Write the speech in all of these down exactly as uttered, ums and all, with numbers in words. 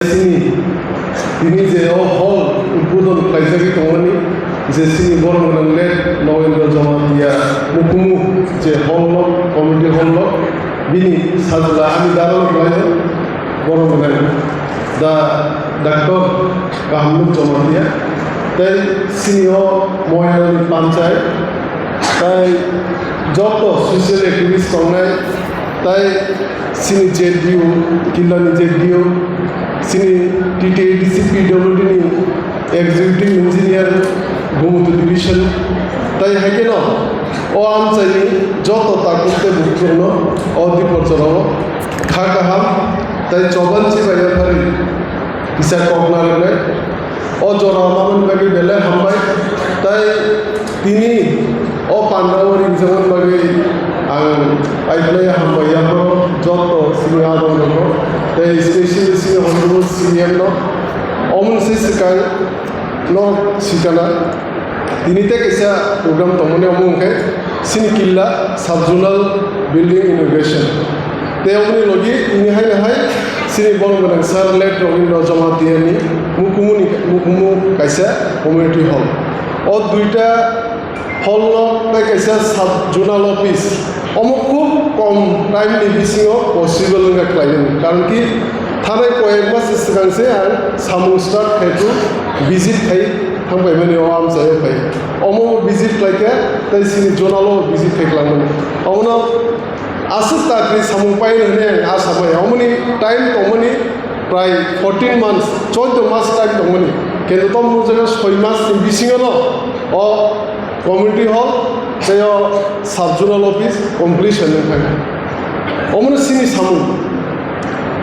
Chini tini je o hall udbodon khlaijagwi tongmani, je chini borok gwnang late Nogendra Jamatia mukumu je hall no, community hall no, bini sajla ani dara no khlaio borok gwnang da Doctor Kahamluk Jamatia. Tei chini o Moyani panchayat, tei joto social activist tongnai, tei chini Z D O, Killani Z D O, chini T T A D C P W D ni executive engineer, Gumuthu division, tei hai kheno o amchaini joto takhuk tei bukhukno o dipor jorao kha kaham tei choban chibai yapharwi kisa kok narwknai. O jora mamani bagwi belai hambai. Tai tini o pandao ringjakmani bagwi ang aiklai hambai yapharo joto sini adongrokno, tei specially sini honorable C M no. Omoni se swkang no sikana tini tei kaisa program tongmani, omo hwnkhe sini Killa sub zonal building inauguration. Tei oboni logi tini haino hai chini borok gwnang sir late Rabindra Jamatia ni mukumu ni, mukumu kaisa community hall. O duita hall no tei kaisa sub zonal office. Omo khub kom time ni bisingo possible wngkha khlaimani. Karon ki thanai koyek mas swkang se ang samung start khai tu visit khai thang paimani o amchaio khai. Omo visit khlaikha tei sini zonal o visit khai kwlangmani. Omono aswk takri samung paino hwnwi ang asa bai. Omoni time tongmani prai fourteen months, choddo mas time tongmani. Kintu tom nukjakha soi mas ni bisingono o community hall tei o sub zonal office completion wngkha. Omono sini samung.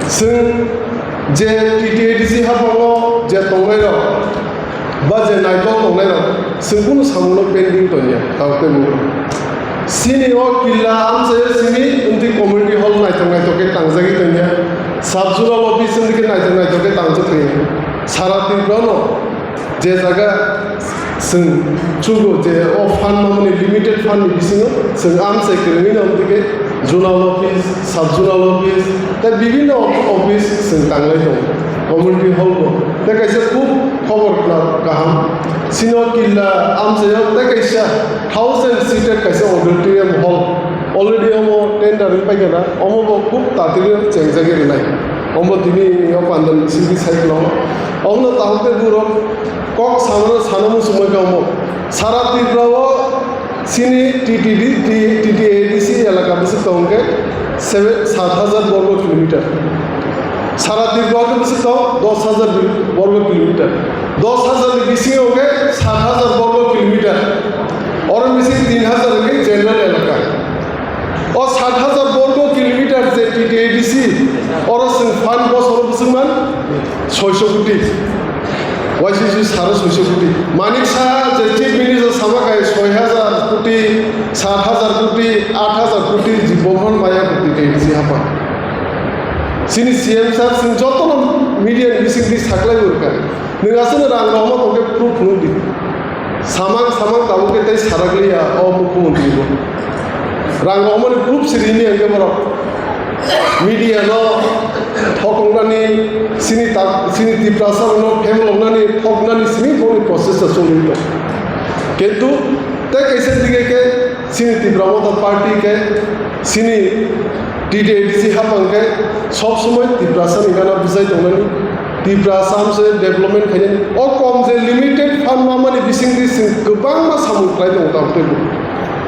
Chwng je T T A D C haphango je tongnairok, ba je naithok tongnairok, chwng kunu samungno pending tongya, tabuk tei bugrok. Sini o Killa amchaio simi wngtwi community hall naithok naithok khe tangjagwi tongya, sub zonal office wngtwi khe naithok naithok khe tangjak tongya. Sara Tripura no je jaga chwng chugo je o fund mamani limited fund ni bisingo chwng amchai kwrwngwi no wngtwi khe zonal office, sub zonal office, tei bibinno office chwng tanglai tongo. Community hall bo tei kaisa khub khobor khna kaham. Sino Killa amchaio tei kaisa thousand seated kaisa auditorium hall. Already omo tender wngwi paikha na, omo bo khub tatwino chengjagwi rwnai. Omo tini o pandal bisingtwi sai kwlao. Omono tabuk tei borok kok samano sana muchungmani khe omo. Sara Tripura o Chini T T D, T-, T T A D C elaka bwswk tong khe sebe-, sat hajar borgo kilometer. Sara Tripura khe bwswk tong dos hajar borgo kilometer. Dos hajar ni bisingo khe sat hajar borgo kilometer. Oro bising tin hajar khe general elaka. O sat hajar borgo kilometer je T T A D C, oro chwng fund bosoro bwswk man soiso koti. Y C C saro soiso koti. Manik Saha je Chief Minister sama khai soi hajar koti, sat hajar koti, aat hajar koti, ji bohon maya koti tei bisi hapa. Chini C M sir, chwng jotono media ni bisingtwi saklai urkha. Nwng aswkno rang rohorma tongkhe proof phunuk di. Samang samang tabuk khe tei sarakliya o mukhyamantri bo. Rang rohormani proof siri hini hwnkhe borok media no thoknani, chini ta-, chini Tiprasa rokno phemloknani, thoknani simi boni process ta choli tong. Kintu tei kaisa dige khe chini Tipra Motha Party khe chini T T A D C hapang khe sob somoi Tiprasa ni gana bwsai tongnani, Tiprasa amse development khainani. O kom je limited fund mamani bisingtwi chwng kwbangma samung khlai tongo tabuk teibo.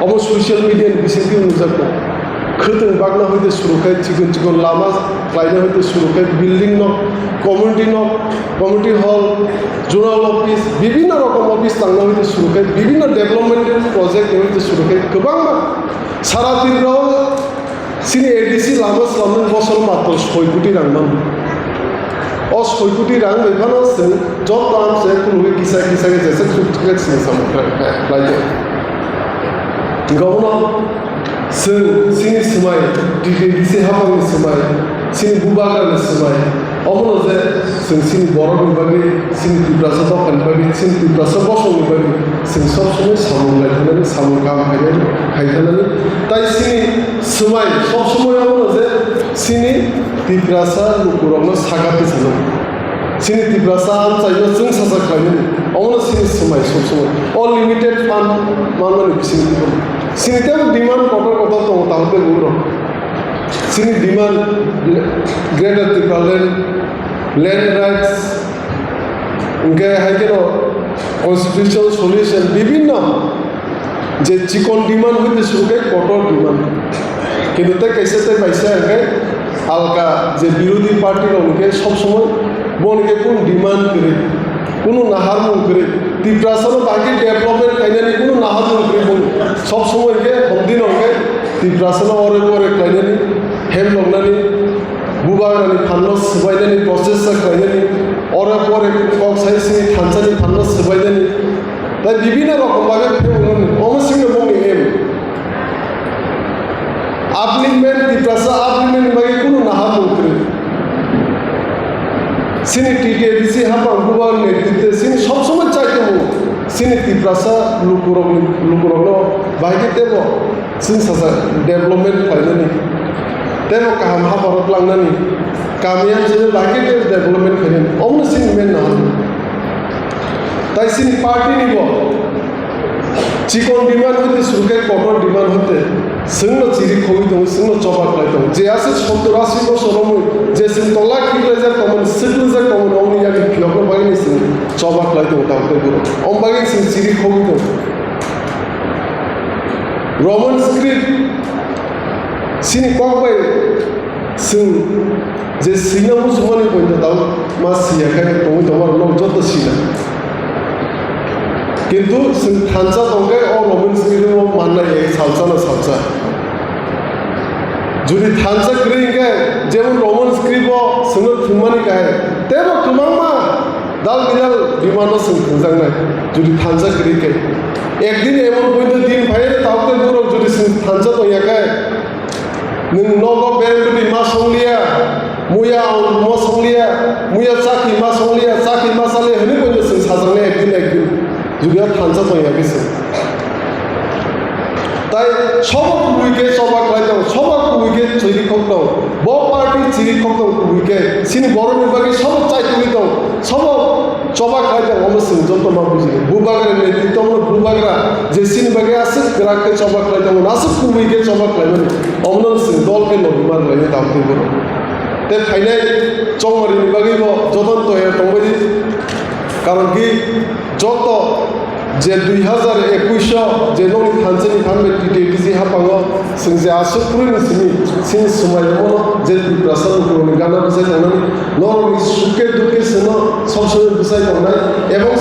Omo social media ni bisingtwi nukjak tongo. Khwtwng bakna hoite suru khe chikon chikon lama khlaina hoite suru khe building no, community no, community hall, zonal office, bibinno rokom office tangna hoite suru khe, bibinno development project hoite suru khe kwbangma sara Tripura o chini A D C lama swlamnani bosoro matro soi koti rang mano. O soi koti rang bai phano chwng joto amse khulugwi kisa kisa khe jesa chuk chuk khe chini samung khlai khlai khlai khe. Hingke obono chwng chini swmai, T T A D C hapangni swmai, chini bubagrani swmai, obono je chwng chini borokni bagwi, chini Tiprasa dophani bagwi, chini Tiprasa bosongni bagwi chwng sob somoi samung lai thanani, samung kaham khainani, khai thanani. Tai chini swmai sob somoi obono je chini Tiprasa lukurokno sakha tisano. Chini Tiprasa amchaino chwng sacha khlainani, omono chini swmai sob somoi. O limited fund manmani bisingtwi. Chini tei demand kotor kotor tongo, tamo tei bugrok. Chini demand, Greater Tipraland, land rights, hwnkhe hai kheno constitutional solution, bibhinno je chikon demand hoite suru khe kotor demand. Kintu tei kaisa tei kaisa hwnkhe alka je birodhi party rok hwnkhe sob somoi bo hwnkhe kunu demand kwrwi, kunu naharmung kwrwi, Tiprasano bahai khe development khainani kunu naharmung kwrwi, bo sob somoi hwnkhe hongdino hwnkhe Tiprasano ore ore khlainani, hem lognani, bubagrani phanno swbainani, prochesta khlainani, ore ore kok sai sini thansani phanno swbainani, tai bibhinno rokom bagwi phaibagnani, omo singno bongni aim. Upliftment, Tiprasa upliftment ni bagwi kunu naharmung kwrwi. Chini T T A D C haphang bubagrani netrite chini sob somoi chai tongo, chini Tiprasa lukurokni, lukurokno bahai khe teibo chwng sacha development khlainani, teibo kaham hapharo tlangnani, kamiyam chini bahai khe teibo development khlainani, omono chini main naharmung. Tai chini party ni bo chikon demand hoite suru khe kotor demand hoite chwngno chiri khogwi tongo, chwngno choba khlai tongo. Je aswk sottor asi bosor romwi je chwng tola khiklaijak tongmani, swkluijak tongmani, omoni yakni phiyokno bagwini chwng choba khlai tongo, tamo tei borok. Omo bagwi chwng chiri khogwi tongo. Roman script chini kok bai chwng je sina muchungmani poito tamo ma siya khe tongwi tongma rok joto sina. Kintu chwng thansa tongkhe o Roman script o mannai salsa na salsa. Jodi thansa kwrwi hwnkhe jemon Roman script o chwngno thwngmani kahai teibo kwbangma dal bidal demand o chwng thwngjaknai. Jodi thansa kwrwi khe ekdin emon poito din phai tamo tei borok jodi chwng thansa tongya khe nwng nogo bereng bwtwi ma songliya, muya ang ma songliya, muya chakhi ma songliya, chakhi ma chaliya hwnwi poito chwng sajaknai ekdin ekdin. Jodi o thansa tongya khe chwng. Tai sobo kubui khe choba khlai tong, sobo kubui khe chiri khok tong, bo party chiri khok tong kubui khe, chini borokni bagwi sobo chai tongwi tong, sobo choba khlai tong, omo chwng joto ma buji. Bubagra ni netrito no bubagra je chini bagwi aswk kwrak khe choba khlai tong, aswk kubui khe choba khlai mani, omono chwng dol khe logi ma rwlai tamo tei borok. Tei phainai chongmari ni bagwi bo joto toya tongbai di, karon ki joto je dui hazar ekush o je nokni thansa ni phan bai T T A D C haphango chwng je aswk kwrwi ni simi chini swmai rwmano je Tiprasa lukurokni gana bwsai tongnani norokni suke duke chwngno sob somoi bwsai tongnai ebong